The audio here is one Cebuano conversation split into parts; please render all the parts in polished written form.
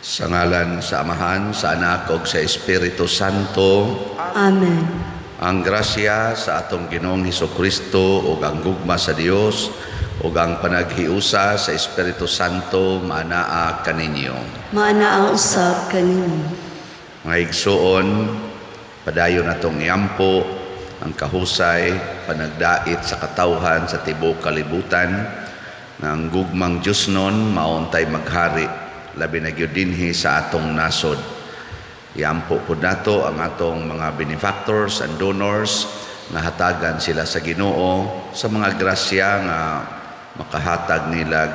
Sa ngalan sa Amahan, sa Anak ug sa Espiritu Santo. Amen. Ang grasya sa atong Ginoong Hesukristo ug ang gugma sa Dios ug ang panaghiusa sa Espiritu Santo maanaa kaninyo. Maanaa usab kaninyo. Mga igsuon, padayon natong iampo ang kahusay panagdait sa katawhan sa tibuok kalibutan nga ang gugmang Diyosnon mao untay maghari, labi na gyud dinhi sa atong nasod. Iampo pud nato ang atong mga benefactors and donors nga hatagan sila sa Ginoo sa mga grasya nga makahatag nila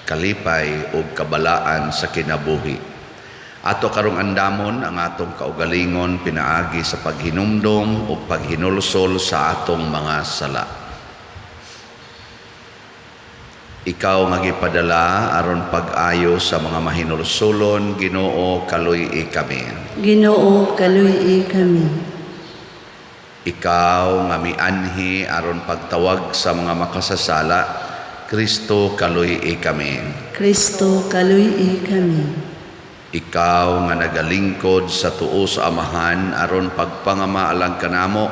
kalipay ug kabalaan sa kinabuhi. Ato karong andamon ang atong kaugalingon pinaagi sa paghinumdom ug paghinulsol sa atong mga sala. Ikaw nga gipadala aron pag-ayo sa mga mahinulsulon, Ginoo, kaluy-i kami. Ginoo, kaluy-i kami. Ikaw nga mianhi aron pagtawag sa mga makasasala, Kristo, kaluy-i kami. Kristo, kaluy-i kami. Ikaw nga nagalingkod sa tuo sa Amahan aron pagpangama alang kanamo,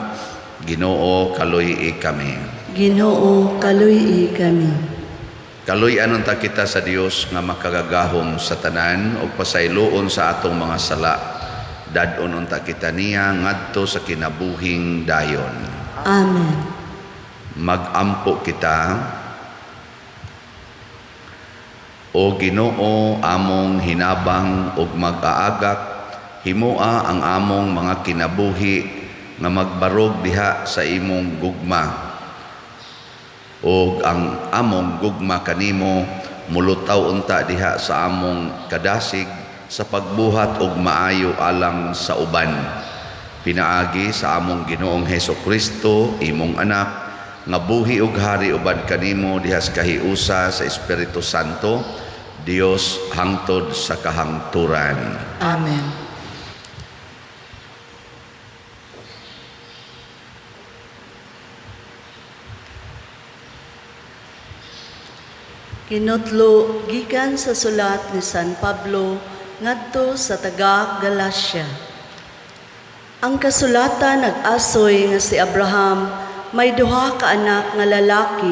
Ginoo, kaluy-i kami. Ginoo, kaluy-i kami. Kaluy-an unta kita sa Dios nga makagagahom sa tanan ug pasayloon sa atong mga sala. Dad-on unta kita niya ngadto sa kinabuhing dayon. Amen. Magampo kita. O Ginoo, among hinabang ug mag-aagak, himoa ang among mga kinabuhi nga magbarog diha sa imong gugma. Ug ang among gugma kanimo mulutaw unta diha sa among kadasig sa pagbuhat og maayo alang sa uban. Pinaagi sa among Ginoong Heso Kristo, imong anak, nga buhi ug hari uban kanimo diha sa kahiusa sa Espiritu Santo, Dios hangtod sa kahangturan. Amen. Kinutlo gikan sa sulat ni San Pablo ngadto sa taga Galacia. Ang kasulatan nag-asoy nga si Abraham may duha ka anak nga lalaki.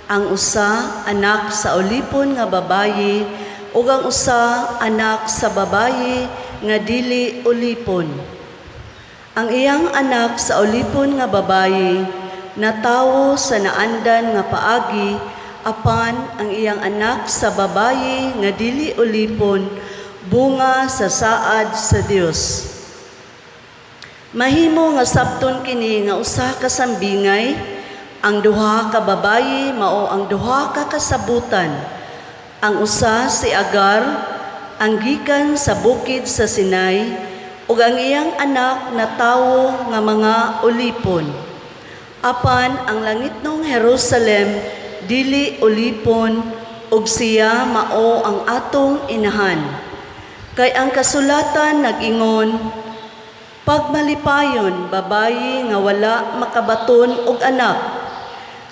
Ang usa anak sa ulipon nga babayi ug ang usa anak sa babayi nga dili ulipon. Ang iyang anak sa ulipon nga babayi natawo sa naandan nga paagi, apan ang iyang anak sa babayi nga dili ulipon bunga sa saad sa Dios. Mahimo nga sabton kini nga usa ka sambingay, ang duha ka babayi mao ang duha ka kasabutan. Ang usa si Agar, ang gikan sa bukid sa Sinai, ug ang iyang anak natawo nga mga ulipon. Apan ang langitnong Jerusalem dili ulipon, ug siya mao ang atong inahan. Kay ang kasulatan nag-ingon, "Pagmalipayon, babayi nga wala makabaton og anak.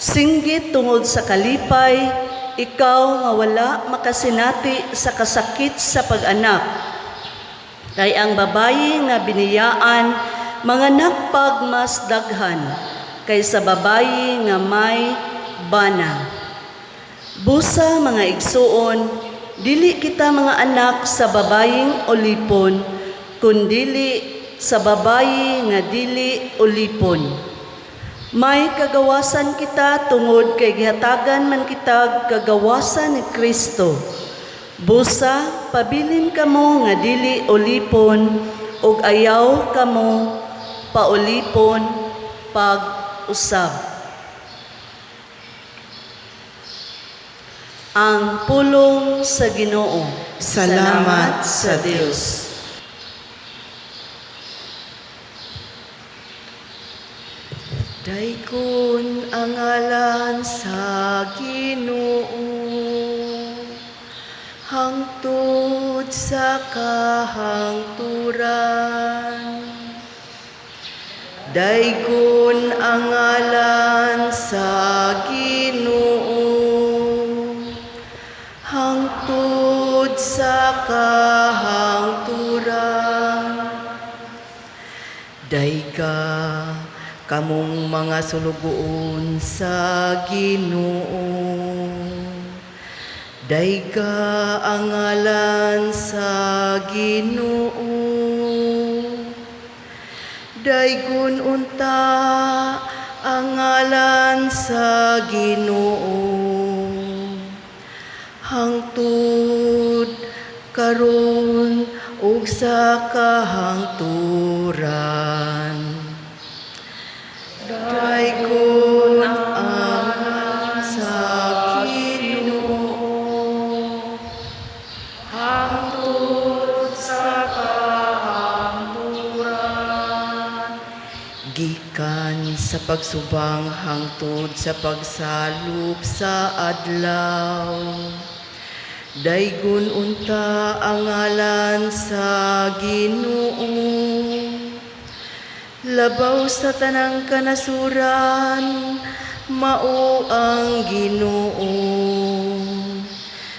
Singgit tungod sa kalipay, ikaw nga wala makasinati sa kasakit sa pag-anak. Kay ang babayi nga biniyaan manganak pag mas daghan kaysa babayi nga may bana." Busa, mga igsuon, dili kita mga anak sa babayeng ulipon, kundili sa babayi nga dili ulipon. May kagawasan kita tungod kay gihatagan man kita kagawasan ni Kristo. Busa, pabilin kamo nga dili ulipon ug ayaw kamo paulipon pag-usab. Ang pulong sa Ginoo. Salamat sa Dios. Daykon ang ngalan sa Ginoo hangtod sa kahangturan. Daykon ang ngalan sa Ginoo hangtod Hangtod sa kahangturan. Dayga kamong mga sulugoon sa Ginoo. Dayga ang ngalan sa Ginoo. Daygon unta ang ngalan sa Ginoo. Hangtod karon ug sa kahangturan. Daygon ang ngalan sa Ginoo. Hangtod sa kahangturan. Gikan sa pagsubang hangtod sa pagsalop sa adlaw. Daygon unta ang ngalan sa Ginoo. Labaw sa tanang kanasuran, mao ang Ginoo.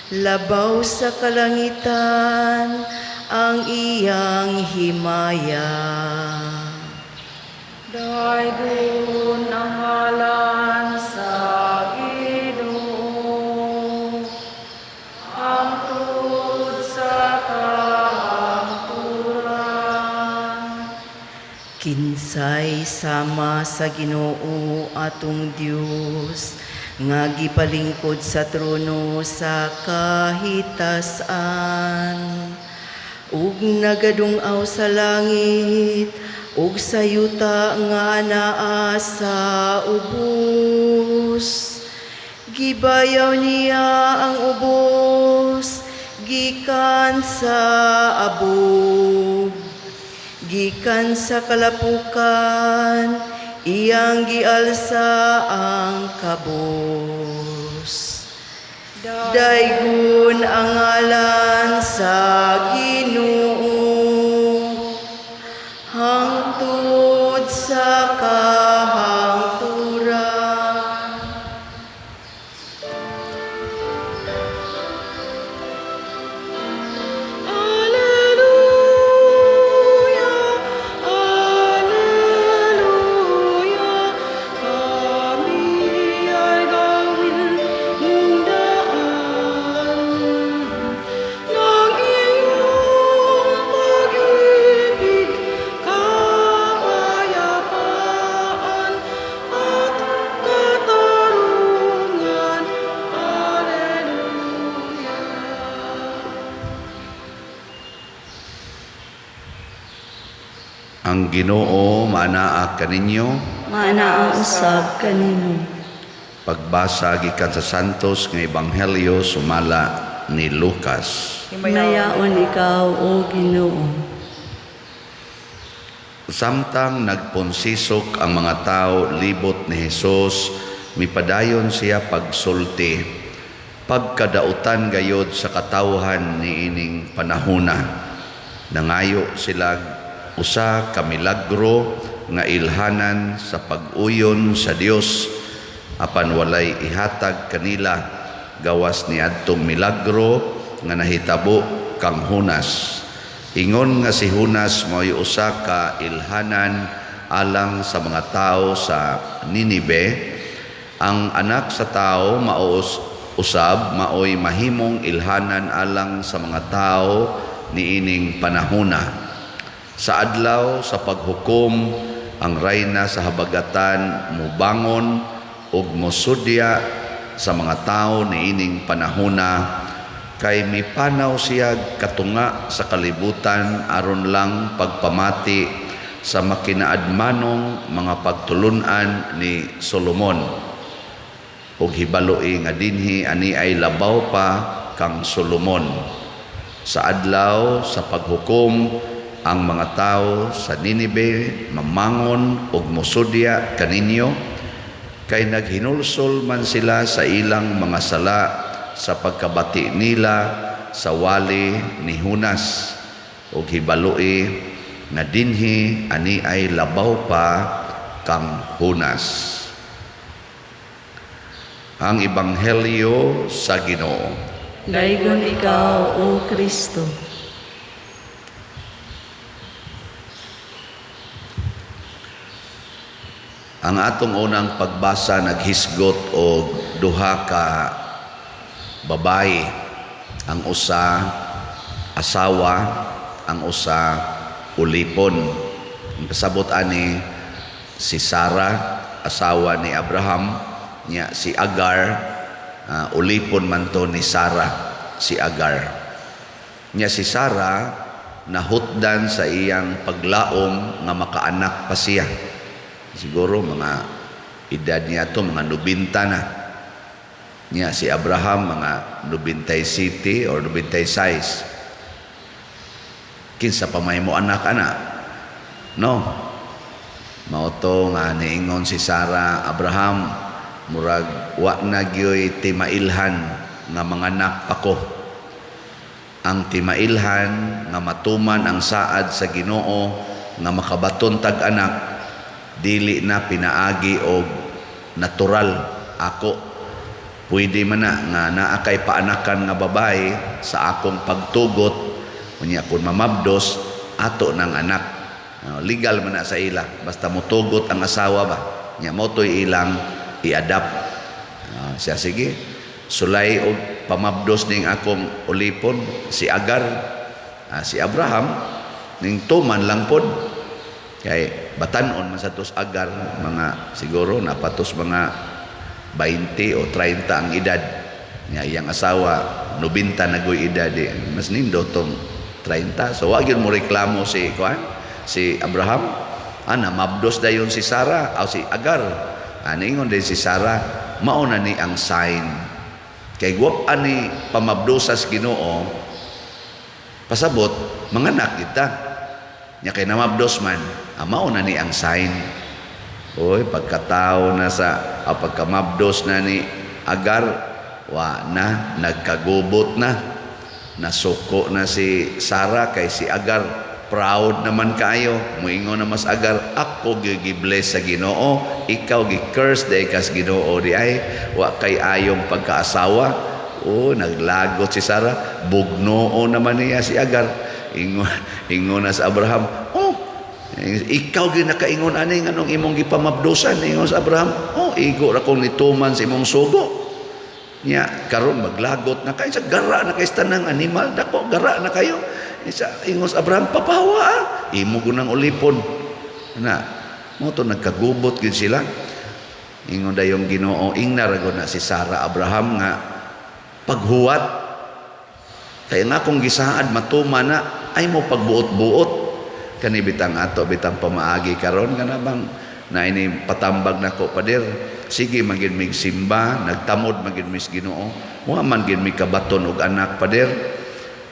Labaw sa kalangitan ang iyang himaya. Daygon ang ngalan sa Ginoo. Hangtod sa kahangturan. Kinsay sama sa Ginoo atong Dios nga gipalingkod sa trono sa kahitasan ug nagadung-aw sa langit ug sa yuta nga naa sa ubos. Gibayaw niya ang ubos gikan sa abog. Gikan sa kalapukan, iyang gialsa ang kabos. Daygon ang ngalan sa Ginoo hangtod sa kahangturan. Alleluia, Alleluia, kami ay gawin mong daan ng iyong pag-ibig, kapayapaan at katarungan. Alleluia. Ang Ginoo maanaa kaninyo. Maanaa usab kanimo. Pagbasa gikan sa Santos nga Ebanghelyo sumala ni Lucas. Himayaon ikaw, O Ginoo. Samtang nagponsisok ang mga tao libot ni Hesus, mipadayon siya pagsulti. Pagkadautan gayod sa katawhan niining panahona. Nangayo sila usa ka milagro nga ilhanan sa pag-uyon sa Dios, apan walay ihatag kanila gawas niadtong milagro nga nahitabo kang Jonas. Ingon nga si Jonas mao'y usa ka ilhanan alang sa mga tao sa Ninibe, ang anak sa tao maos usab mao'y mahimong ilhanan alang sa mga tao niining panahona. Sa adlaw sa paghukom, ang rayna sa habagatan mubangon ug mosudya sa mga tao niining panahona, kay mipanaw siya katunga sa kalibutan aron lang pagpamati sa makinaadmanong mga pagtulun-an ni Solomon. Ug hibaloi nga dinhi ani ay labaw pa kang Solomon. Sa adlaw sa paghukom, ang mga tao sa Ninibe mamangon ug mosudya kaninyo, kay naghinulsol man sila sa ilang mga sala sa pagkabati nila sa wali ni Jonas. Ug hibaloi nga dinhi ani ay labaw pa kang Jonas. Ang Ebanghelyo sa Ginoo. Daygon ikaw, O Kristo. Ang atong unang pagbasa naghisgot og duha ka babae, ang usa asawa, ang usa ulipon. Ang kasabot ani si Sarah, asawa ni Abraham, nya si Agar, ulipon man to ni Sarah, si Agar. Nya si Sarah nahutdan sa iyang paglaom nga makaanak pa siya. Siguro mga edad niya to mga 90 na. Nya si Abraham mga 97 or 96. Kinsa pa may mo anak ana? No. Mao to nga niingon si Sarah, Abraham, murag wa na gyoy timailhan nga manganak pa ko. Ang timailhan nga matuman ang saad sa Ginoo nga makabaton tag anak, dili na pinaagi og natural ako. Pwede man na nga naa kay paanakan nga babae sa akong pagtugot, unya kun mamabdos ato nang anak. Legal man na sa ila, basta motugot ang asawa ba, nya mo to'y ilang i-adapt. Siya sige, sulay og pamabdos ning akong ulipon si Agar, si Abraham ning tuman lang pod. Kay batan-on man sa tos Agar, mga siguro napatos mga 20 o 30 ang edad. Nya iyang asawa 90 na goy edad, di mas nindo tong 30. So wa gyud mo reklamo si kuan, si Abraham. Ana mabdos dayon si Sarah aw si Agar. Ani ingon din si Sarah, mao na ni ang sign. Kay guwap ani pamabdosas Ginoo, pasabot manganak kita. Nya kay namabdos man, mao na ni ang sign. Oy, pagkatao na sa, pagkamabdos na ni Agar, wa na, nagkagubot na. Nasuko na si Sarah kay si Agar, proud naman kaayo. Muingon na mas Agar, ako gi-bless sa Ginoo, ikaw gi-curse day kas Ginoo di ay, wa kay ayong pagkaasawa. Oh, naglagot si Sarah, bugnoo naman niya si Agar. Ingon na sa Abraham, oh, ikaw gyud nakaingon ani nganong imong gipamabdusan. Ingon sa Abraham, oh, igo ra kong nituman sa imong sugo. Nya karon maglagot na kayo sa gara na kay tanang animal dako, gara na kayo. Isa ingon sa Abraham, papawa, imo gunang ulipon. Na mo to nagkagubot gyud sila. Ingon dayong Ginoo, ingna ra gud na si Sarah Abraham nga paghuwat. Kaya nga kung gisaad matuma na ay mo pagbuot-buot. Kani bitang ato bitang pamaagi karon kana bang na ini patambag nako pader, sige magin mig simba, nagtamod magin mis Ginoo, wa man gin mi kabaton og anak pader,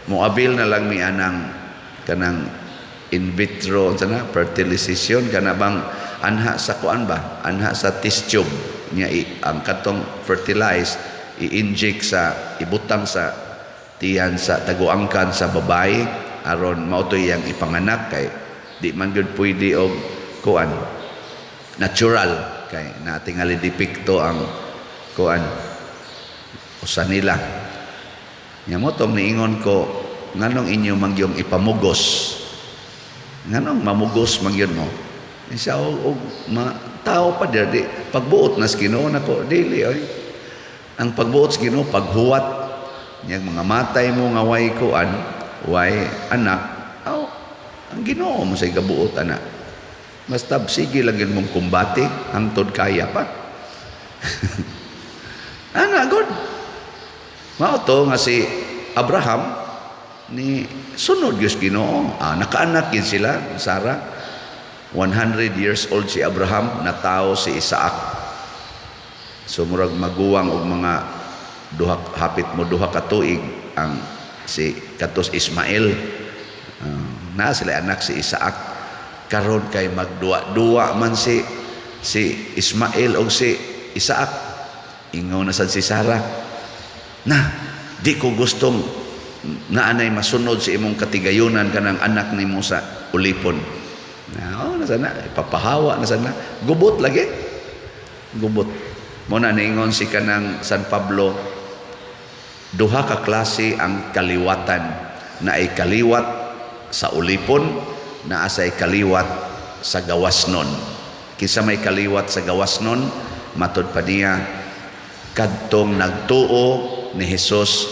moabil na lang mi anang kanang in vitro unsa na fertilization kana bang anha sa kuan ba, anha sa test tube nya ang katong fertilize i-inject sa ibutang sa tiyan sa taguangkan sa babae aron mao to iyang ipanganak kay di man gyud pwede og kuan natural kay natingali depekto ang kuan usa nila. Nya mo tong niingon ko nganong inyo mangyong ipamugos, nganong mamugos mangyud mo isa og ma, tao pa dir di pagbuot nas Ginoo nako dili oy. Ang pagbuot sa Ginoo paghuwat nya mga matay mo nga way kuan way anak, aw ang Ginoo mo say gabuot ana. Basta sige lang yun mong kumbate hangtod kaya pa. Ana god. Mao to nga si Abraham ni sunod gyud Ginoo. Nakaanak gyud sila Sarah. 100 years old si Abraham, natao si Isaac. So murag maguwang og mga duha, hapit mo duha ka tuig ang si katos Ismael. Na sila anak si Isaac. Karon kay magduwa-duwa man si Ismael og si Isaac. Ingon na sad si Sarah, na di ko gustong naanay masunod sa imong katigayunan kanang anak nimo sa ulipon. Na, oh, nasa na, ipapahawa na sana. Gubot lagi. Gubot. Mo na niingon si kanang San Pablo, Duha ka klase ang kaliwatan, naay kaliwat sa ulipon, naa say kaliwat sa gawasnon. Kinsa may kaliwat sa gawasnon? Matod pa niya, kadtong nagtuo ni Hesus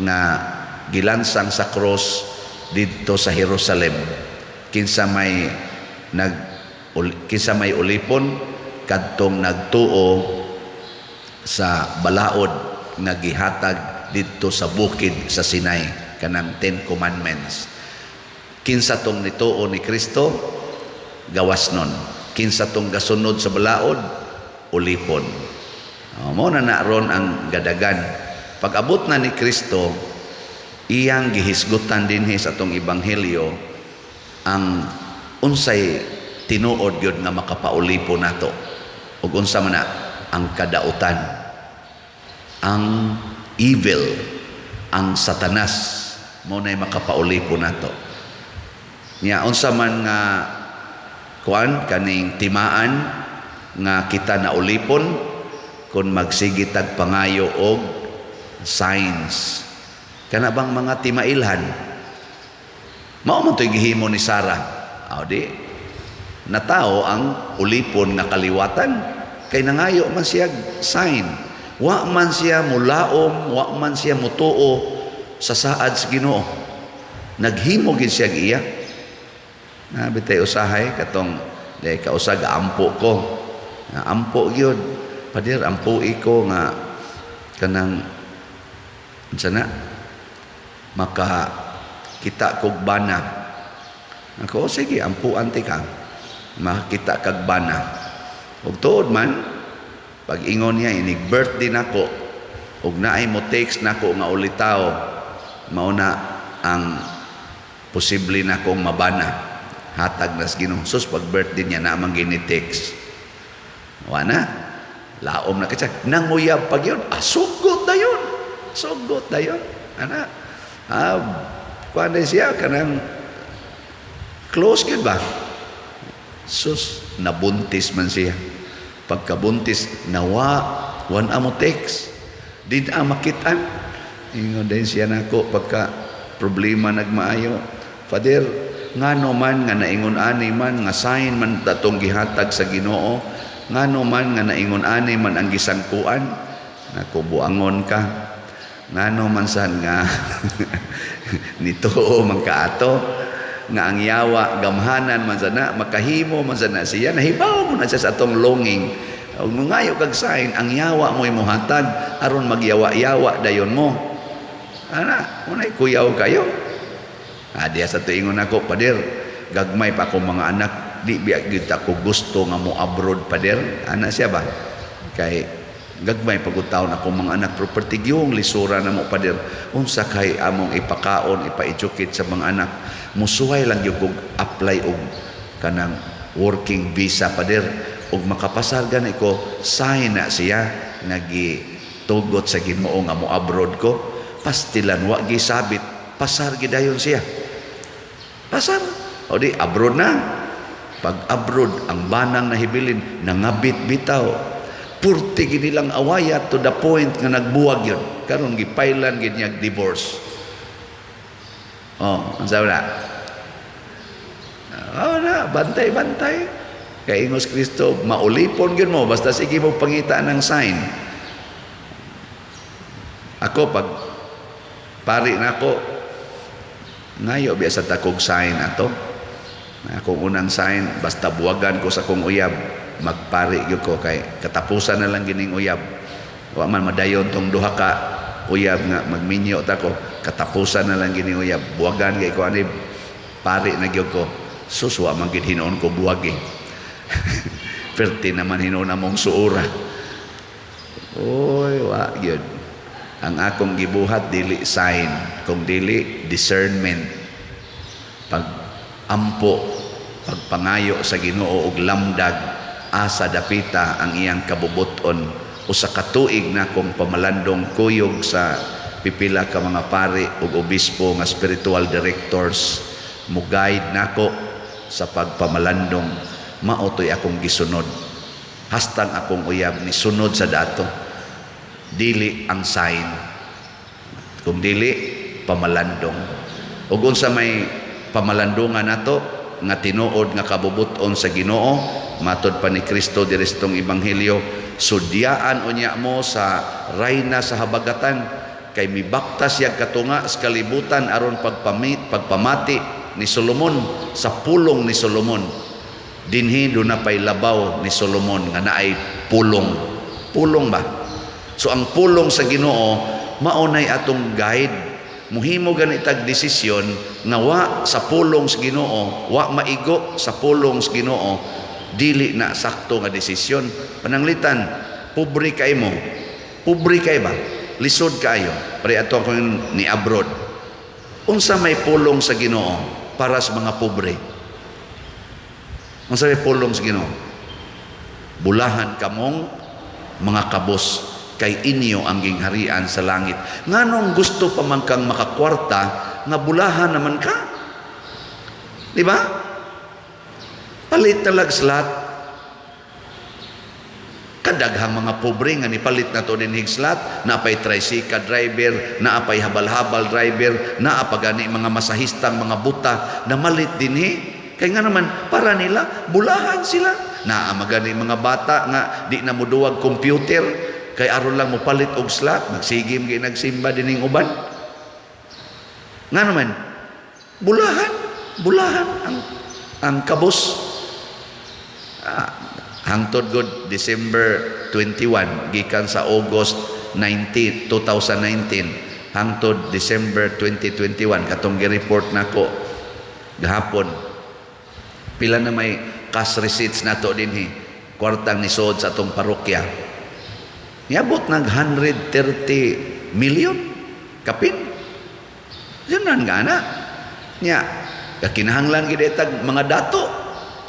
nga gilansang sa cross didto sa Jerusalem. Kinsa may ulipon? Kadtong nagtuo sa balaod nga gihatag didto sa bukid sa Sinai, kanang Ten Commandments. Kinsa tong nituo ni Kristo? Gawasnon. Kinsa tong gasunod sa balaod? Ulipon. Oh, mao na na ron ang gadagan. Pag abot na ni Kristo, iyang gihisgutan dinhi sa atong ebanghelyo ang unsay tinuod gyud nga makapaulipon nato. Ug unsa man na? Ang kadautan, ang evil, ang Satanas, mao nay makapaulipon nato. Nya unsa man nga kuan kaning timaan nga kita na ulipon? Kung magsige tag pangayo og signs, kana bang mga timailhan, mao man to'y gihimo ni Sarah. Aw di natao ang ulipon nga kaliwatan, kay nangayo man siya sign. Wa man siya mulaom, wa man siya mutuo sa saad sa Ginoo. Naghimo gid siya iya na bitay. Usahay katong dai kausag ampo ko. Nga ampo gyud, "Pader, ampui ko nga kanang unsa na, maka kita kog bana." Ako, "Oh, sige, ampuan ti ka makakita kag bana." Ug tuod man, pag ingon niya inig birthday nako ug naay mo text nako nga ulitaw, mao na ang posible na kong mabana, hatag nas Ginoo. Sus, pag birthday niya na man gini text, wa na, laom na kitsa, nanguyab pag yun. Ah, sugot na yun, sugot na yun ana. Ah, kuan na siya, kanang close gyud ba. Sus, nabuntis man siya. Pagkabuntis, nawa wan amo text, di na makitan. Ingon din siya nako pagka problema nagmaayo, "Father, ngano man nga naingon ani man nga sign man datong gihatag sa Ginoo? Ngano man nga naingon ani man ang gisangkuan?" Nako, "Buangon ka. Ngano man san nga nituo man kaato nga ang yawa gamhanan man sana, makahimo man sana siya?" Nahibaw mo na siya sa atong longing. Ug mangayo kag sign, ang yawa mo muhatag aron magyawa-yawa dayon mo ana. Unay kuyaw kayo. Ah, diya sa tuingon ako, "Pader, gagmay pa akong mga anak, di biya gyud ako gusto nga mo abroad, pader." Ana siya ba, kay gagmay pagud taon akong mga anak, pero pertigyong lisura na mo, pader. Unsa kay among ipakaon, ipa-educate sa mga anak? Musuway lang gyud kog apply og kanang working visa, pader, ug makapasar gani ko." Sign na siya nga gitugot sa Ginoo nga mo abroad ko. Pastilan, wa gisabit, pasar gidayon siya, pasar. O di abroad na. Pag abroad, ang banang nahibilin, nangabit bitaw. Purti ginilang awayat to the point nga nagbuwag yun. Karon gipailan gid niya divorce. Oh, unsa na? Oh na, bantay-bantay. Kay ingos Kristo, maulipon gyud mo basta sige mo pangita ng sign. Ako, pag pari na ako, ngayo biya sa takog sign ato. Akong unang sign, basta buwagan ko sa kong uyab, magpari gyud ko kay katapusan na lang gining uyab. Wa man madayon tong duha ka uyab nga magminyo ta ko, katapusan na lang gining uyab. Buwagan kay ko ani, pari na gyud ko. Sus, wa man gid hinuon ko buwag eh. Perti naman hinuon among suura. Oy, wa gyud. Ang akong gibuhat dili sign, kung dili discernment. Pag ampo, pagpangayo sa Ginoo og lamdag asa dapita ang iyang kabubuton. Usa ka tuig na akong pamalandong kuyog sa pipila ka mga pari ug obispo nga spiritual directors, mo guide nako sa pagpamalandong. Mao to'y akong gisunod hastang akong uyab ni sunod sa dato, dili ang sign. Kung dili, pamalandong. Ug unsa may pamalandungan nato nga tinuod nga kabubut-on sa Ginoo, matod pa ni Kristo diri sa atong ebanghelyo, sudyaan unya mo sa rayna sa habagatan kay mibaktas siyag katunga sa kalibutan aron pagpamati ni Solomon sa pulong ni Solomon. Dinhi duna pay labaw ni Solomon nga naay pulong. Pulong ba? So ang pulong sa Ginoo mao nay atong guide. Muhimo gani tag desisyon nga wa sa pulong sa Ginoo, wa maigo sa pulong sa Ginoo, dili na sakto nga desisyon. Pananglitan, pobre kay mo. Pobre kay ba? Lisod kaayo. Pre ato akong ni abroad. Unsa may pulong sa Ginoo para sa mga pobre? Unsa may pulong sa Ginoo? Bulahan kamong mga kabos kay inyo ang gingharian sa langit. Nganong gusto pa man kang makakwarta nga bulahan naman ka? Di ba? Palit talag slot. Kadaghang mga pobre nga nipalit na to din slot, naapay tricycle driver, naapay habal-habal driver, naa pa gani mga masahistang mga buta na malit dinhi. Kay nga naman para nila bulahan sila. Naa magani mga bata nga di na moduwag computer kay aron lang mopalit og slot, magsigim gyud nagsimba dining uban. Nga naman bulahan, bulahan ang kabos. Hangtod god December 21 gikan sa August 19, 2019 hangtod December 2021 katong gi-report nako gahapon, pila na may cash receipts nato dinhi, kwartang nisod sa atong parokya, niabot nag 130 million kapin. Yun na nga na nya kinahanglan gid tag mga dato.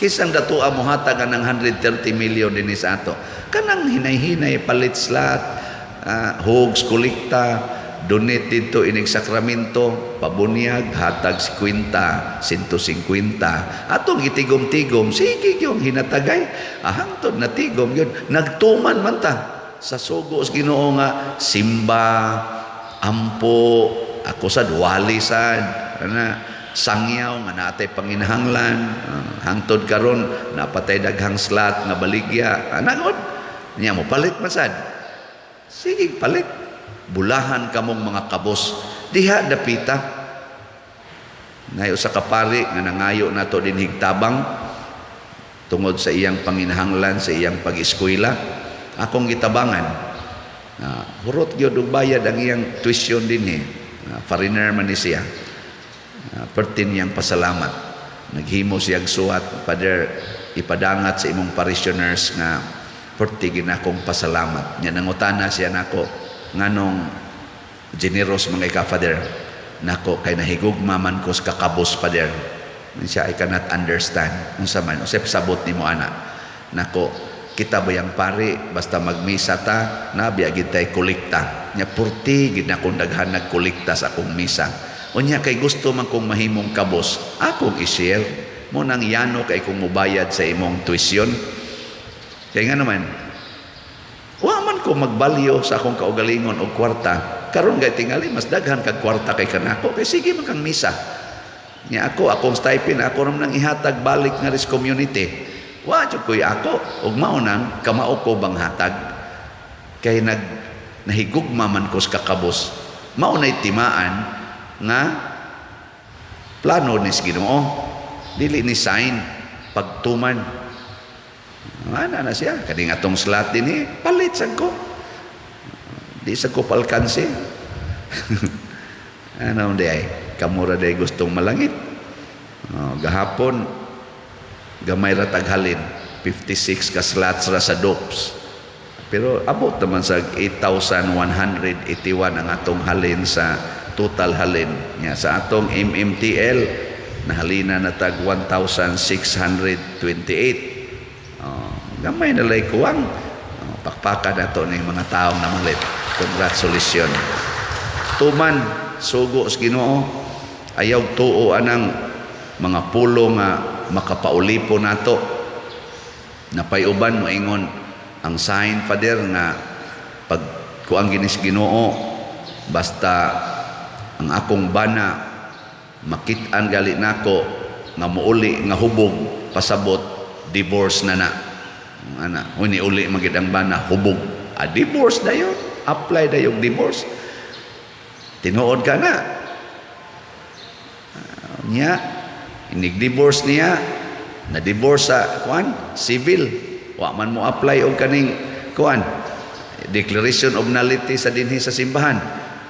Kisang dato mo hatag ang 130 million dinhi sa ato, kanang hinay-hinay palit slot, hogs kolekta, donate dito inig sakramento, pabunyag, hatag 50, 150, atong gitigom-tigom, sige yung hinatagay, hangtod na tigom yun, nagtuman man ta sa sugo sa Ginoo nga simba, ampo, ako sad wali sad, ana sangyaw nga naatay panginahanglan, hangtod karon napatay daghang slot nga baligya, ana god niya mo palit man sad, sige palit. Bulahan kamong mga kabos diha dapita. Nayo sa kapari nga nangayo nato dinhig tabang tungod sa iyang panginahanglan sa iyang pag-eskwela, akong gitabangan. Hurot gyud og bayad ang iyang tuition dinhi. Foreigner man ni siya. Perti niyang pasalamat. Naghimo siyang suwat, "Father, ipadangat sa imong parishioners nga perti ginakong pasalamat." Nya nangutana siya nako, "Nganong generous mga ika, Father?" Nako, "Kay nahigugma man ko sa kakabos, Father." Siya, "I cannot understand." "Unsa man? Unsay pasabot nimo ana?" Nako, "Kita bayang pari, basta magmisa ta, nabiya gid tay kolekta. Nya purti gid akong daghan nagkolekta sa akong misa. Unya kay gusto man kong mahimong kabos, akong i-share. Mo nang yano kay kung mubayad sa imong tuition." Kay nga naman, wa man ko magbalyo sa akong kaugalingon og kwarta. Karon gay tingali mas daghan kag kwarta kay kanako kay sige man kang misa. Nya ako, akong stipend ako naman nang ihatag balik nga ris community. Wa jud koy ako ug mao nang kamao ko bang hatag kay nag nahigugma man ko sa kakabos. Mao nay timaan nga plano ni Ginoo, dili ni sign pagtuman. Ana na siya kaning atong slot dinhi, palit sad ko, di sad ko palkanse. Ano di ay kamura day gustong malangit. Oh, gahapon gamay ra taghalin, 56 ka slots ra sa DOPS, pero abot naman sa 8,181 ang atong halin sa total halin nya. Sa atong MMTL nahalina na tag 1,628. Oh, gamay na lay kuwang. Oh, pakpakan nato ning mga taong namalit. Congratulations. Tuman sugo sa Ginoo. Ayaw tuo anang mga pulo nga makapaulipo nato. Napay uban moingon ang sign, Father, nga pag kuang ginis Ginoo basta Ang akong bana, makit-an gali nako nga muuli nga hubog, pasabot divorce na na. Ana, uni uli magid ang bana, hubog. Ah, divorce dayon, apply dayon divorce. Tinuod ka na. Ah, niya, inig-divorce niya, na-divorce sa kuan, civil. Wa man mo apply og kaning kuan, declaration of nullity sa dinhi sa simbahan.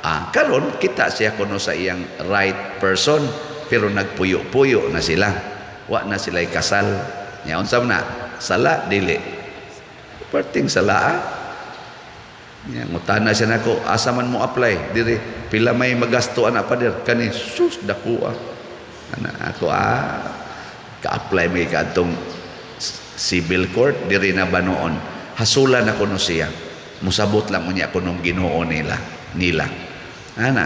Ah, karon kita siya kuno sa iyang right person, pero nagpuyo-puyo na sila. Wa na sila kasal. Nya unsa man na? Sala dili. Perting sala ah. Nya ngutana siya nako, asa man mo apply diri, pila may magasto ana, pader? Kani sus, dako ah. Ana ako, ah, ka-apply may kadtong civil court diri na ba noon. Hasulan ako no siya. Musabot lang unya kunong Ginoo nila. Ana,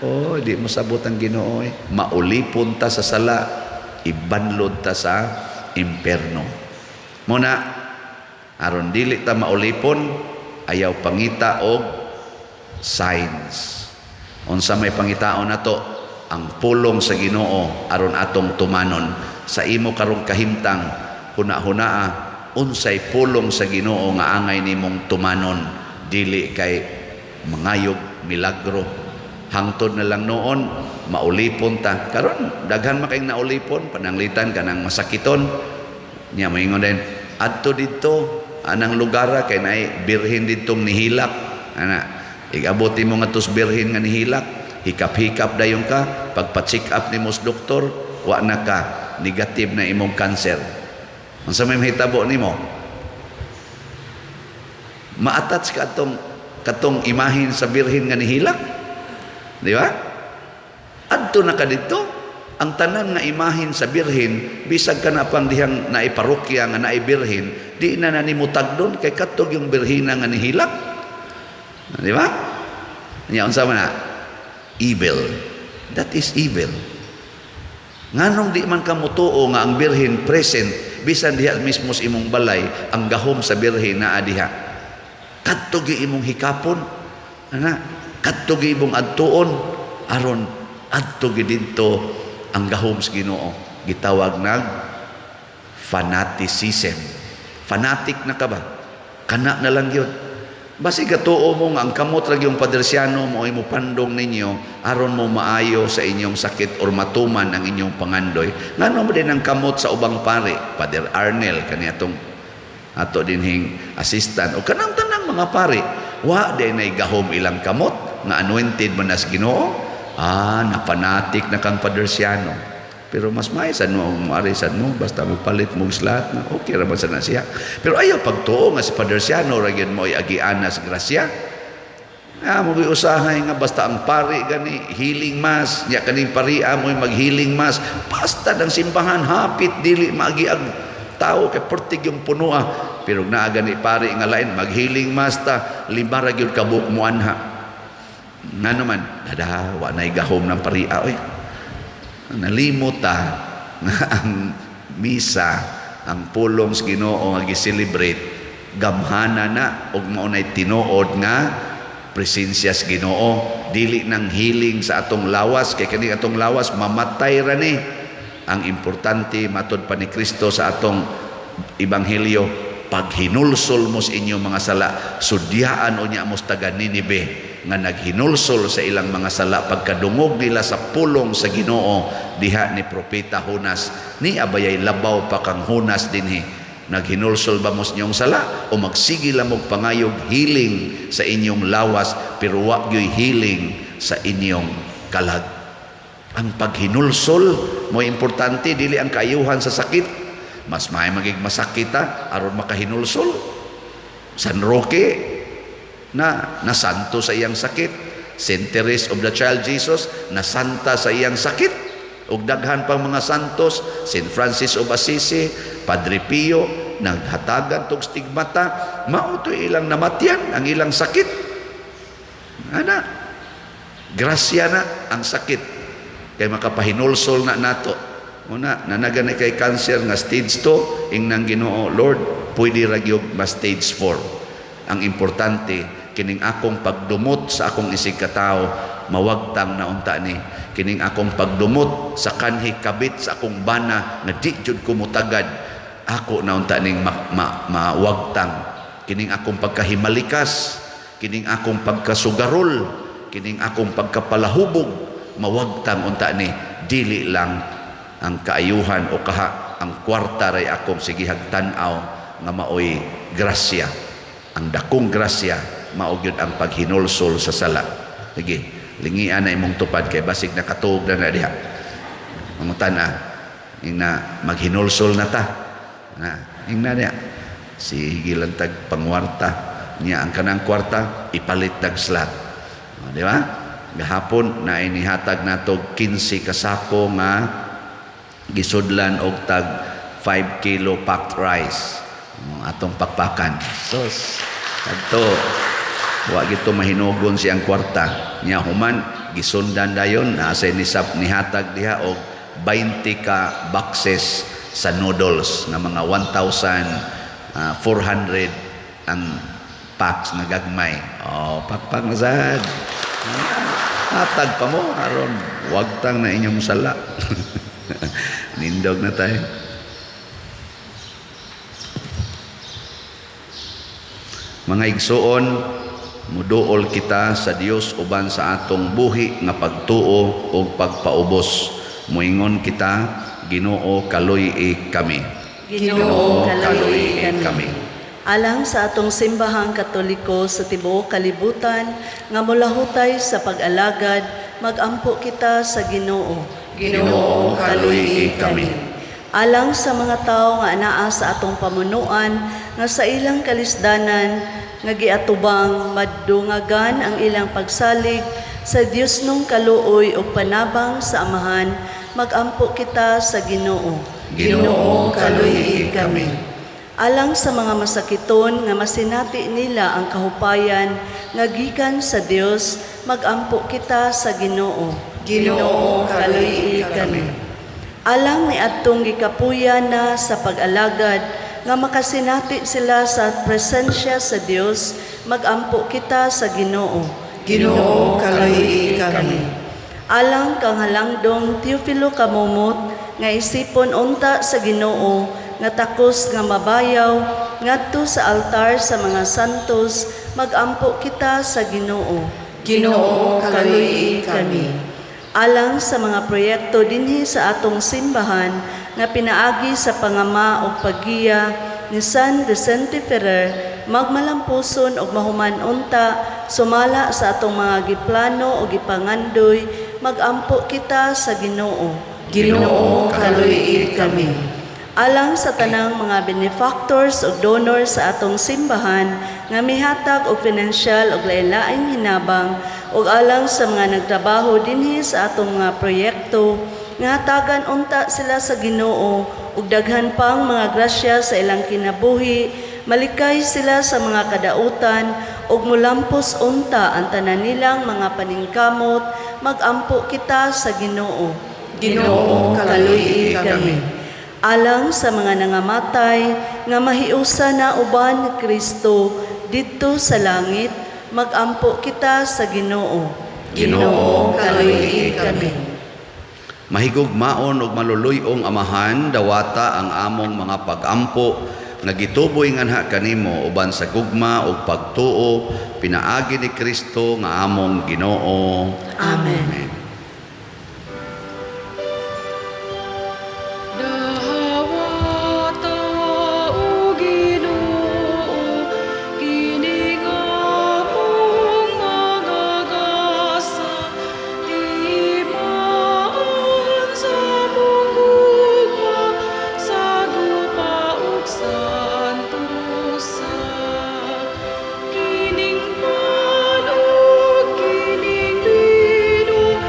oh, di mosabot ang Ginoo eh. Maulipon ta sa sala, ibanlod ta sa imperno. Muna, aron dili ta maulipon, ayaw pangita og signs. Unsa may pangitaon nato? Ang pulong sa Ginoo aron atong tumanon. Sa imo karong kahimtang, huna-hunaa unsay pulong sa Ginoo nga angay nimong tumanon, dili kay mangayog milagro. Hangtod na lang noon maulipon ta. Karon daghan man kayong naulipon, pananglitan kanang masakiton niya, moingon din adto didto anang lugar kay naay birhen didtong nihilak. Ana, igabot nimo nga tos birhen nga nihilak, hikap-hikap dayon ka. Pagpa-check up nimo sa doktor, wa na ka, negative na imong cancer. Unsa may mahitabo nimo? Ma-attach ka atong katong imahin sa birhen nga nihilak, di ba? Adto na ka didto. Ang tanan nga imahin sa birhen, bisag ka na pang dihang naay parokya nga naay birhen, di na na nimo tagdon kay katog yung birhina nga nihilak, di ba? Nya unsa man na? Evil. That is evil. Nganong di man ka motuo nga ang birhen present bisan diha mismo sa imong balay? Ang gahom sa birhen naa diha. Kadto gi imong hikapon ana, kadto gi imong adtuon aron adto gi didto ang gahom sa Ginoo. Gitawag nag fanaticism. Fanatic na ka ba? Kana na lang yun. Basi gatuo mo nga ang kamot ra yung padersyano mo ay mo pandong ninyo aron mo maayo sa inyong sakit or matuman ang inyong pangandoy. Ngano mo din ang kamot sa ubang pare, Pader Arnel kani atong ato dinhing assistant o kanang tanang mga pare, wa din ay gahom ilang kamot nga anointed man nas Ginoo? Ah, na-fanatic na kang padersyano. Pero mas may sad mo, maari sad mo, basta mo palit mo lahat na okay ra man sa na siya. Pero ayaw pagtuo nga si Padersyano ra gyud mo ay agiana sa grasya. Ah, mo usahay nga basta ang pari gani healing mass, nya kaning paria mo mag-healing mass, basta ng simbahan hapit dili maagiag tao kay pertig yung punoa. Pero naa gani pari nga lain mag-healing mass ta, lima ra gyud ka buok muanha. Ngano man, dada wa nay gahom ng paria oy. Nalimot ta nga ang misa, ang pulong sa Ginoo nga gi-celebrate, gamhana na ug mao nay tinuod nga presensya sa Ginoo, dili nang healing sa atong lawas kay kani atong lawas mamatay ra ni. Ang importante, matod pa ni Kristo sa atong ebanghelyo, paghinulsol mo sa inyong mga sala, sudyaan unya mo sa taga Ninibe nga naghinulsol sa ilang mga sala pagkadungog nila sa pulong sa Ginoo diha ni Propeta Jonas. Ni abayay labaw pa kang Jonas dinhi. Naghinulsol ba mo sa inyong sala o magsige lang mo pangayog healing sa inyong lawas pero wa gyoy healing sa inyong kalag? Ang paghinulsol mo importante, dili ang kaayuhan sa sakit. Mas may magig masakit ta aron makahinulsol. San Roque na nasanto sa iyang sakit. Saint Therese of the Child Jesus nasanta sa iyang sakit, ug daghan pang mga santos, Saint Francis of Assisi, Padre Pio, naghatagan tog stigmata, mao to ilang namatyan ang ilang sakit. Ana, grasya na ang sakit kay makapahinulsol na nato. Una, nanagan ni kay cancer nga stage 2, ingnang Ginoo, "Lord, pwede ra gyud ma stage 4. Ang importante, kining akong pagdumot sa akong isig katao." mawagtang na unta ni. Kining akong pagdumot sa kanhi kabit sa akong bana nga di jud ko mutagad, ako na unta ning mawagtang. Kining akong pagkahimalikas, kining akong pagkasugarol, kining akong pagkapalahubog, mawagtang unta ni. Dili lang ang kaayuhan o kaha ang kwarta ray akong sigihag tan-aw nga maoy grasya. Ang dakong grasya mao gyud ang paghinulsol sa sala. Sige, lingian na imong tupad kay basig nakatuog na na diha. Mangutan-a, ingna maghinulsol na ta. Na, ingna niya. Sige lang tag pangwarta niya, ang kanang kwarta ipalit tag slot. O, di ba? Gahapon na inihatag nato 15 ka sako nga gisudlan og tag 5 kilo packed rice. O, atong pakpakan. Sus, adto wa gito mahinugon siyang kwarta. Nya human gisundan dayon na nisap nihatag diha og 20 ka boxes sa noodles nga mga 1,400 ang packs nga gagmay. Oh, pakpak na sad. Hatag pa mo aron wagtang na inyong sala. Nindog na tayo. Mga igsuon, muduol kita sa Dios uban sa atong buhi nga pagtuo ug pagpaubos. Muingon kita, Ginoo kaluy-i kami. Ginoo kaluy-i kami. Alang sa atong simbahang Katoliko sa tibuok kalibutan nga molahutay sa pag-alagad, magampo kita sa Ginoo. Ginoo kaluy-i kami. Alang sa mga tawo nga anaa sa atong pamunuan nga sa ilang kalisdanan nga giatubang madungagan ang ilang pagsalig sa Dios nung kaluoy ug panabang sa Amahan, magampo kita sa Ginoo. Ginoo kaluy-i kami. Alang sa mga masakiton nga masinati nila ang kahupayan nga gikan sa Dios, magampo kita sa Ginoo. Ginoo kaluy-i kami. Alang ni adtong gikapuya na sa pag-alagad nga makasinati sila sa presensya sa Dios, magampo kita sa Ginoo. Ginoo kaluy-i kami. Alang kang halangdong Teofilo Kamumot nga isipon unta sa Ginoo nga takos nga mabayaw ngadto sa altar sa mga santos, magampo kita sa Ginoo. Ginoo kaluy-i kami. Alang sa mga proyekto dinhi sa atong simbahan nga pinaagi sa pangama ug paggiya ni San Vicente Ferrer, magmalampuson ug mahuman unta sumala sa atong mga giplano ug gipangandoy, magampo kita sa Ginoo. Ginoo kaluy-i kami. Alang sa tanang mga benefactors ug donors sa atong simbahan nga mihatag og pinansyal ug lain-laing hinabang, ug alang sa mga nagtrabaho dinhi sa atong mga proyekto nga hatagan unta sila sa Ginoo ug daghan pang mga grasya sa ilang kinabuhi, malikay sila sa mga kadautan ug mulampos unta ang tanan nilang mga paningkamot, magampo kita sa Ginoo. Ginoo kaluy-i kami. Alang sa mga nangamatay nga mahiusa na uban ni Kristo didto sa langit, magampo kita sa Ginoo. Ginoo kaluy-i kami. Mahigugmaon ug maluluy-ong Amahan, dawata ang among mga pag-ampo nga gituboy nganha kanimo uban sa gugma ug pagtuo pinaagi ni Kristo nga among Ginoo. Amen. Amen. Dawata o Ginoo, kini nga among mga gasa, timaan sa among gugma, sa gupa ug santusa. Kining pan ug kining bino,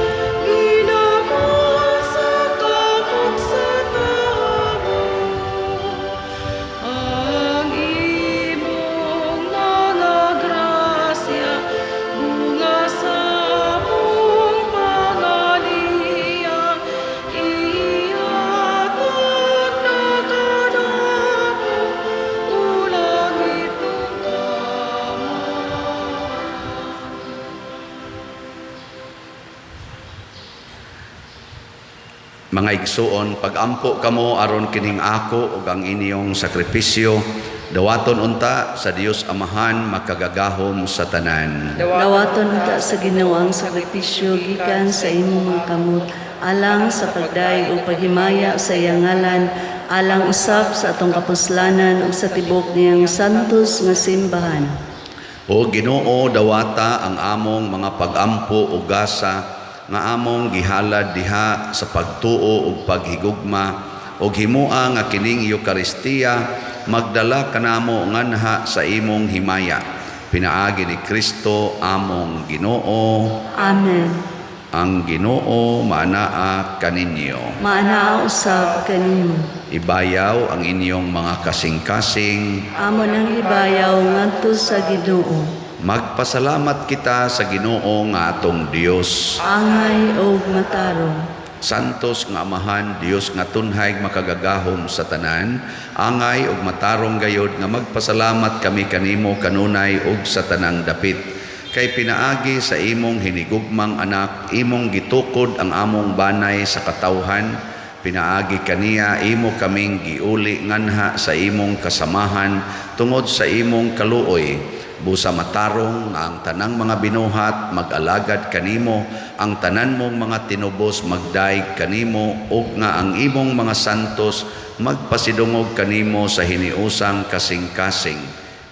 Mga igsuon, pagampo kamo aron kining ako ug ang inyong sakripisyo dawaton unta sa Dios Amahan makagagahom sa tanan. Dawaton unta sa Ginoo ang sakripisyo gikan sa imong mga kamot alang sa pagdayeg ug paghimaya sa iyang ngalan, alang usab sa atong kapuslanan ug sa tibok niyang santos nga simbahan. O Ginoo, dawata ang among mga pagampo ug gasa nga among gihalad diha sa pagtuo ug paghigugma, ug himoa nga kining Eukaristiya magdala kanamo nganha sa imong himaya. Pinaagi ni Kristo among Ginoo. Amen. Ang Ginoo maanaa kaninyo. Maanaa usab kanimo. Ibayaw ang inyong mga kasing-kasing. Amo nang ibayaw ngadto sa Ginoo. Magpasalamat kita sa Ginoo nga atong Dios. Angay og matarong. Santos nga Amahan, Dios nga tunhay makagagahom sa tanan, angay ug matarong gayod nga magpasalamat kami kanimo kanunay ug sa tanang dapit. Kay pinaagi sa imong hinigugmang anak, imong gitukod ang among banay sa katawhan, pinaagi kaniya imo kaming giuli nganha sa imong kasamahan tungod sa imong kaluoy. Busa matarong nga ang tanang mga binuhat mag-alagad kanimo, ang tanan mong mga tinubos magdaig kanimo, ug nga ang imong mga santos magpasidungog kanimo sa hiniusang kasing-kasing.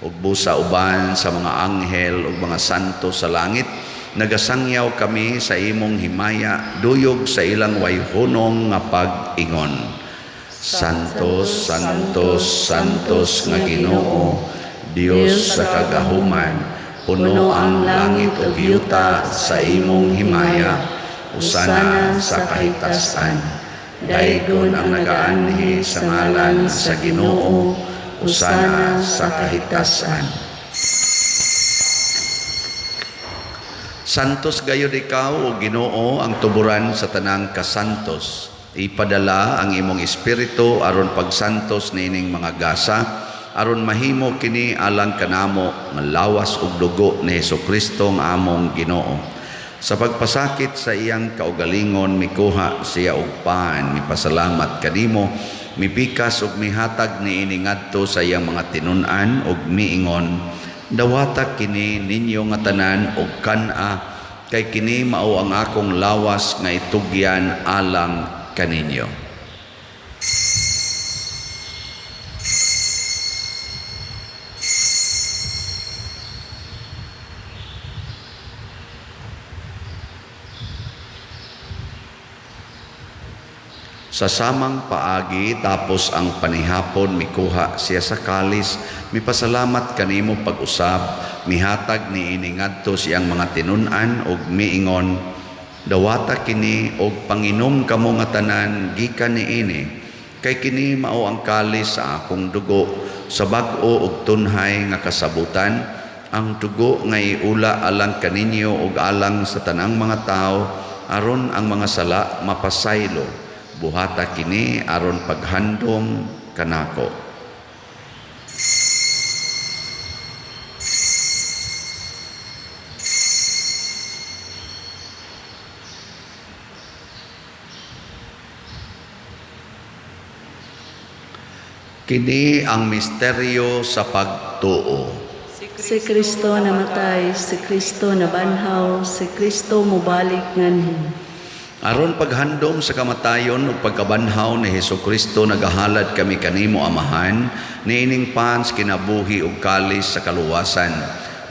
Ug busa uban sa mga anghel ug mga santo sa langit, nagasangyaw kami sa imong himaya, duyog sa ilang wayhunong nga pag-ingon. Santos, Santos, Santos nga Ginoo, Dios sa kagahuman, puno ang langit ug yuta sa imong himaya, usana sa kahitasan. Daygon ang nagaanhi sa ngalan sa Ginoo, usana sa kahitasan. Santos gayud ikaw, o Ginoo, ang tuburan sa tanang kasantos. Ipadala ang imong espiritu aron pagsantos niining mga gasa, aron mahimo kini alang kanamo nga lawas ug dugo ni Hesukristo nga among Ginoo. Sa pagpasakit sa iyang kaugalingon, mikuha siya og pan, mipasalamat kanimo, mipikas ug mihatag niini ngadto sa iyang mga tinun-an ug miingon, dawata kini ninyo nga tanan og kan-a, kay kini mao ang akong lawas nga itugyan alang kaninyo. Sa samang paagi, tapos ang panihapon, mikuha siya sa kalis, mipasalamat kanimo pag-usab, mihatag niini ngadto siyang mga tinun-an ug miingon, dawata kini og panginom kamo nga tanan gikan niini, kay kini mao ang kalis sa akong dugo, sa bag-o ug tunhay nga kasabutan, ang dugo nga iula alang kaninyo ug alang sa tanang mga tawo, aron ang mga sala mapasaylo. Buhata kini aron paghandom kanako. Kini ang misteryo sa pagtuo. Si Kristo namatay, si Kristo nabanhaw, si Kristo mobalik nganhi. Aron paghandom sa kamatayon ug pagkabanhaw ni Hesukristo, nagahalad kami kanimo Amahan, niining pans kinabuhi ug kalis sa kaluwasan.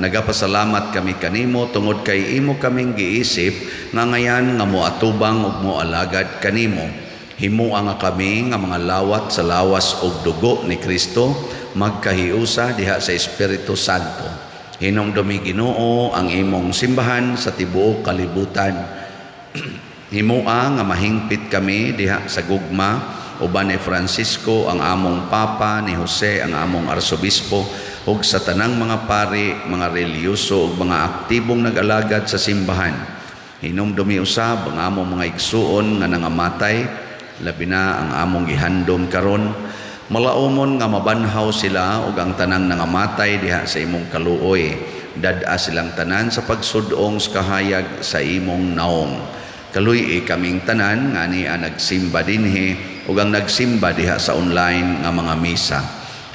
Nagapasalamat kami kanimo tungod kay imo kaming giisip nga ngayan nga moatubang ug moalagad kanimo. Himoa nga kami nga mga lawat sa lawas ug dugo ni Kristo, magkahiusa diha sa Espiritu Santo. Hinumdumi Ginoo ang imong simbahan sa tibuok kalibutan. Himoa nga mahingpit kami diha sa gugma uban ni Francisco ang among Papa, ni Jose ang among Arsobispo, ug sa tanang mga pari, mga relihiyoso ug mga aktibong nag-alagad sa simbahan. Hinumdumi usab ang among mga igsuon nga nangamatay, labi na ang among gihandom karon. Malaumon nga mabanhaw sila ug ang tanang nangamatay diha sa imong kaluoy. Dad-a silang tanan sa pagsudong sa kahayag sa imong naong. Kaluy-i kaming tanan nga ania nagsimba dinhi ug ang nagsimba diha sa online nga mga misa.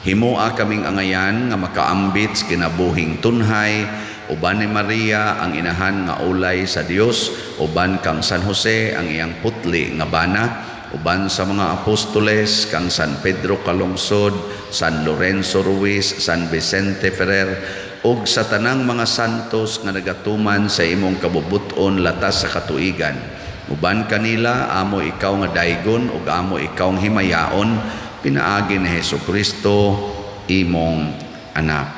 Himoa kaming angayan nga makaambit sa kinabuhing tunhay uban ni Maria ang inahan nga ulay sa Dios, uban kang San Jose ang iyang putli nga bana, uban sa mga apostoles kang San Pedro Calungsod, San Lorenzo Ruiz, San Vicente Ferrer, ug sa tanang mga santos nga nagatuman sa imong kabubut-on latas sa katuigan. Uban kanila amo ikaw nga daygon ug amo ikaw nga himayaon pinaagi ni Hesukristo imong anak.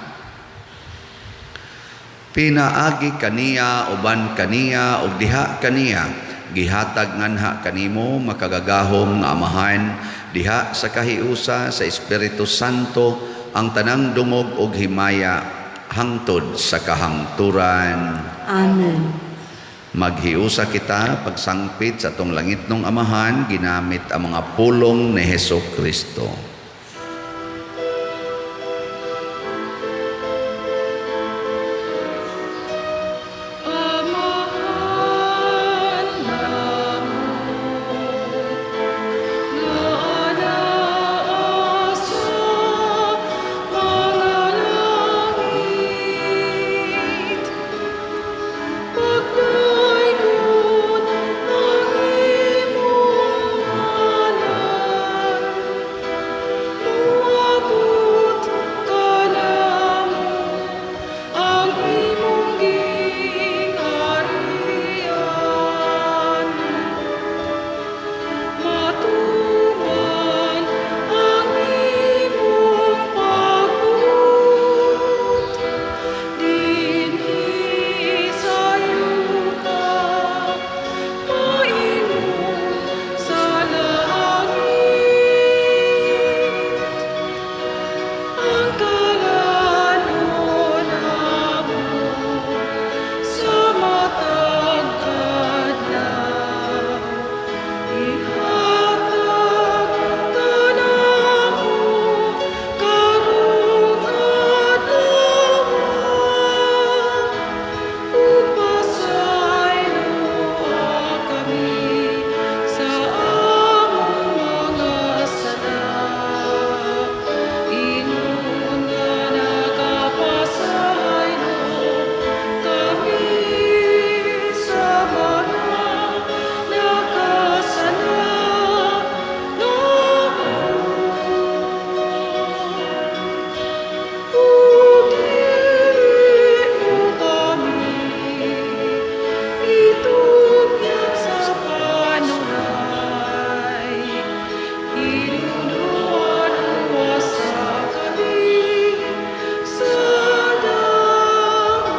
Pinaagi kaniya, uban kaniya ug diha kaniya, gihatag nganha kanimo makagagahom nga Amahan diha sa kahiusa sa Espiritu Santo ang tanang dungog ug himaya hangtod sa kahangturan. Amen. Maghiusa kita pagsangpit sa atong langitnong Amahan ginamit ang mga pulong ni Hesus Kristo. Amahan namo nga anaa sa mga langit, pagdaygon ang imong ngalan, muabot kanamo ang imong gingharian. Matuman ang imong pagbuot dinhi sa yuta, maingon sa langit. Ang kalanon namo sa matag adlaw, ihatag kanamo karong adlaw, ug pasayloa kami sa among mga sala, ingon nga nagapasaylo kami sa mga nakasala namo. Ug dili mo kami itugyan sa panulay, hinumduman uwasa kami sa dautan.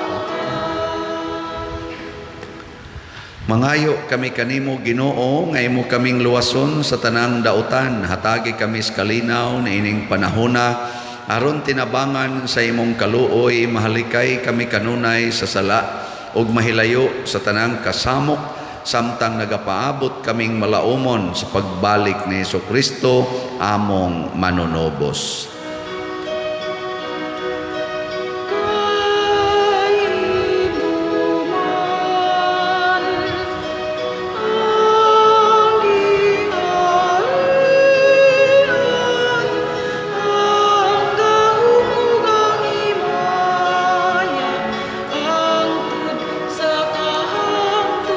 Mangayo kami kanimo, Ginoo, nga imo kaming luwason sa tanang dautan. Hatagi kami sa kalinaw niining panahona aron tinabangan sa imong kaluoy mahalikay kami kanunay sa sala ug mahilayo sa tanang kasamok samtang nagapaabot kaming malaumon sa pagbalik ni Hesukristo among manunobos. Kay imo man ang gingharian, ang gahom ug ang himaya, hangtod sa kahangturan.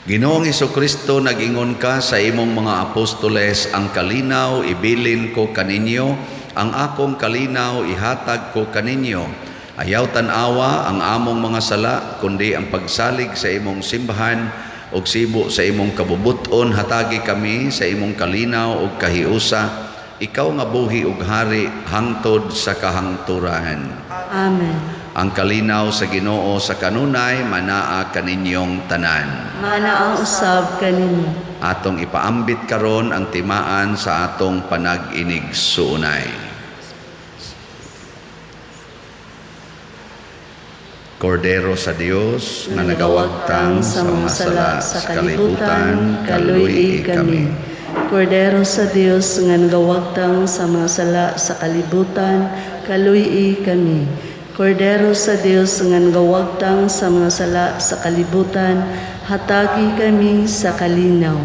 Ginoong Hesukristo, nag-ingon ka sa imong mga apostoles, "Ang kalinaw ibilin ko kaninyo, ang akong kalinaw ihatag ko kaninyo." Ayaw tan-awa ang among mga sala, kundi ang pagsalig sa imong simbahan ug sibo sa imong kabubuton, hatagi kami sa imong kalinaw ug kahiusa, ikaw nga buhi ug hari hangtod sa kahangturan. Amen. Ang kalinaw sa Ginoo sa kanunay manaa kaninyong tanan. Manaa usab kaninyo. Atong ipaambit karon ang timaan sa atong panag-inig-suunay. Kordero sa Dios nga nagawagtang sa mga sala sa kalibutan, kaluy-i kami. Kordero sa Dios nga nagawagtang sa mga sala sa kalibutan, kaluy-i kami. Kordero sa Dios nga nagawagtang sa mga sala sa kalibutan, hatagi kami sa kalinaw.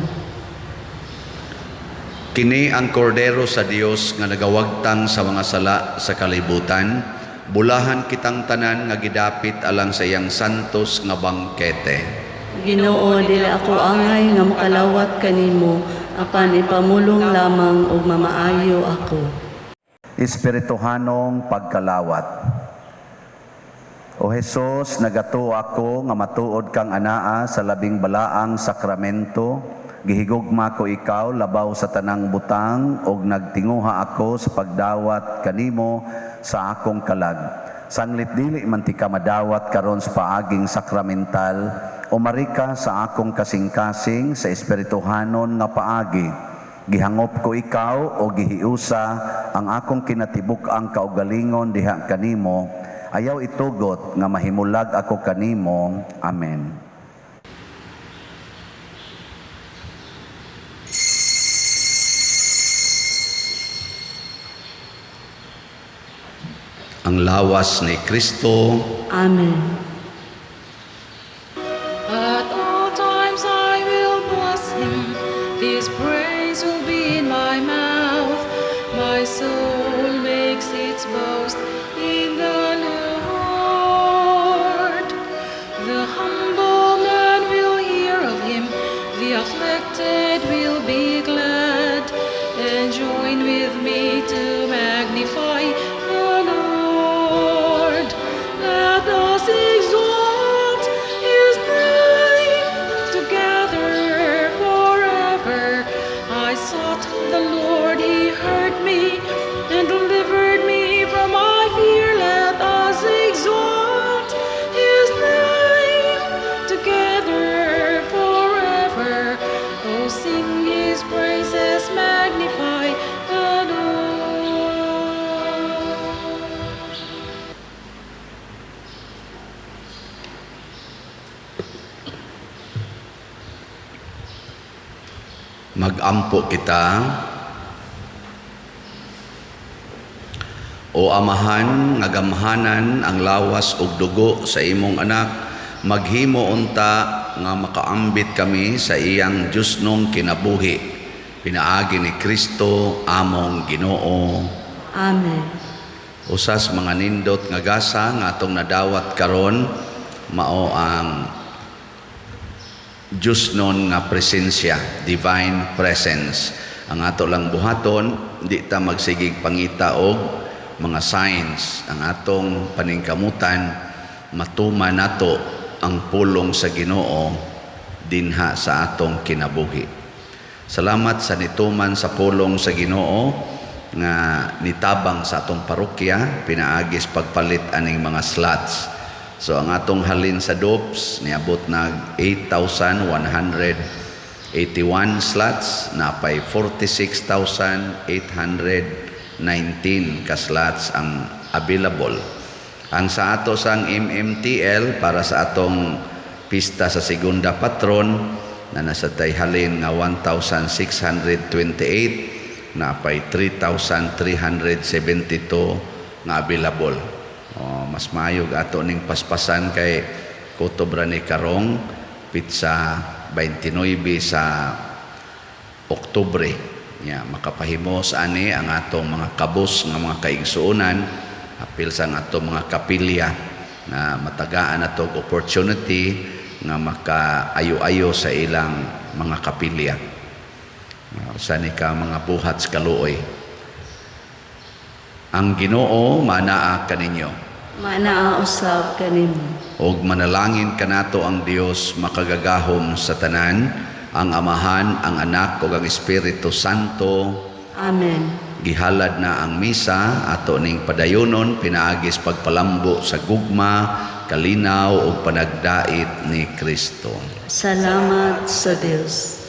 Kini ang kordero sa Dios nga nagawagtang sa mga sala sa kalibutan, bulahan kitang tanan nga gidapit alang sa iyang santos nga bangkete. Ginoo, dili ako angay nga makalawat kanimo, apan ipamulong lamang ug mamaayo ako. Espirituhanong pagkalawat. O Hesus, nagatuo ako nga matuod kang anaa sa labing balaang sakramento. Gihigugma ko ikaw labaw sa tanang butang ug nagtinguha ako sa pagdawat kanimo sa akong kalag. Sanglit dili man tika madawat karon sa paaging sakramental, umari ka sa akong kasing-kasing sa espirituhanon nga paagi. Gihangop ko ikaw o gihiusa ang akong kinatibuk-ang kaugalingon diha kanimo. Ayaw itugot nga mahimulag ako kanimo. Amen. Ang lawas ni Kristo. Amen. At all times I will bless him. His praise will be in my mouth. My soul makes its boast in the Lord. The humble man will hear of him. The afflicted will be glad and join with me to magnify the Lord. Let us exalt his name together forever. I sought the Lord, he heard me and delivered me from my fear. Let us exalt his name together forever. Oh, sing his praises, magnify the Lord. Magampo kita. O Amahan nga gamhanan ang lawas ug dugo sa imong anak, maghimo unta nga makaambit kami sa iyang Diyosnong kinabuhi. Pinaagi ni Kristo among Ginoo. Amen. Usas mga nindot nga gasa nga atong nadawat karon mao ang Diyosnon nga presensya, divine presence. Ang ato lang buhaton, di ta magsigig pangita og mga signs. Ang atong paningkamutan, matuman nato ang pulong sa Ginoo dinha sa atong kinabuhi. Salamat sa nituman sa pulong sa Ginoo nga nitabang sa atong parokya, pinaagis pagpalit aning mga slots. So ang atong halin sa DOPS niabot nag 8,181 slots, napay 46,819 ka slots ang available. Ang sa ato sang MMTL para sa atong pista sa Segunda Patron na nasa tay halin nga 1,628, napay 3,372 nga available. O, mas mayog ato ning paspasan kay kutob ra ni karong pitsa 29 sa Oktubre. Ya, makapahimos ani ang atong mga kabus nga mga kaigsuonan, apil sa atong mga kapilya na matagaan ato og opportunity nga makaayo-ayo sa ilang mga kapilya. Usa ni ka mga buhat sa kaluoy. Ang Ginoo manaa kaninyo. Manaa usab kanimo. Og manalangin kanato ang Dios makagagahom sa tanan, ang Amahan, ang Anak ug ang Espiritu Santo. Amen. Gihalad na ang misa ato ning padayonon pinaagis pagpalambo sa gugma, kalinaw ug panagdait ni Kristo. Salamat sa Dios.